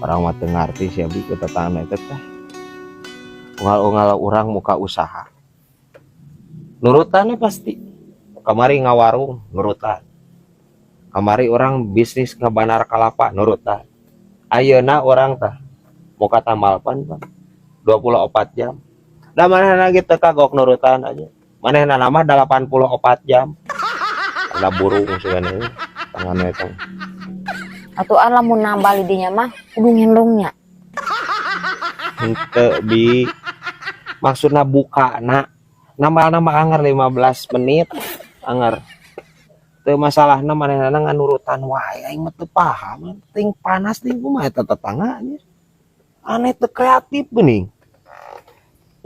Urang mah teu ngarti sia, Bi, ku tetangga eta teh. Unggal-unggal urang muka usaha, nurutannya pasti. Kamari ngawarung nurutan. Kamari urang bisnis ngabanar kalapa nurutan. Ayeuna urang tah muka tambal pan, Pan, 24 jam. Da manehna gitu kagok nurutan aja. Manehna mah 84 jam. Ada burung sebenarnya tangannya itu. Atuh an lamun nambal di dinya mah kudu ngendongnya. Henteu, Bi. Maksudna buka na nambal nama anger 15 menit anger. Teu masalahna, manehna nganurutan wae, aing mah teu paham. Ting panas ting kumaha eta tetangga anjir. Aneh, teu kreatif geuning.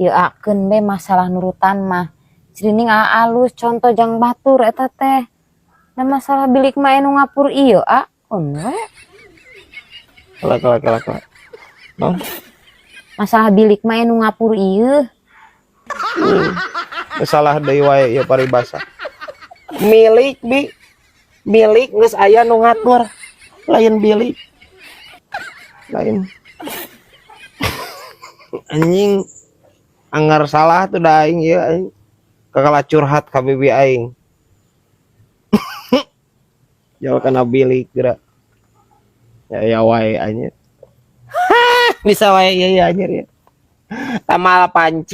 Ya akeun be masalah nurutan mah. Cirining alus contoh jang batur eta teh. Da masalah bilik mah anu ngapur ieu a. Keun we. Kela kela kela kela. Non? Masalah bilik mah anu ngapur ieu. Salah deui wae ieu paribasa. Milik, Bi. Milik geus aya nu ngatur. Lain bilik. Lain. Anjing, anggar salah tuh da aing ieu, aing. Kakala curhat ka bibi aing. Jauh kana bilik geura. Ya ya wae anjir. Bisa wae ieu ya anjir ya. Tamal panci.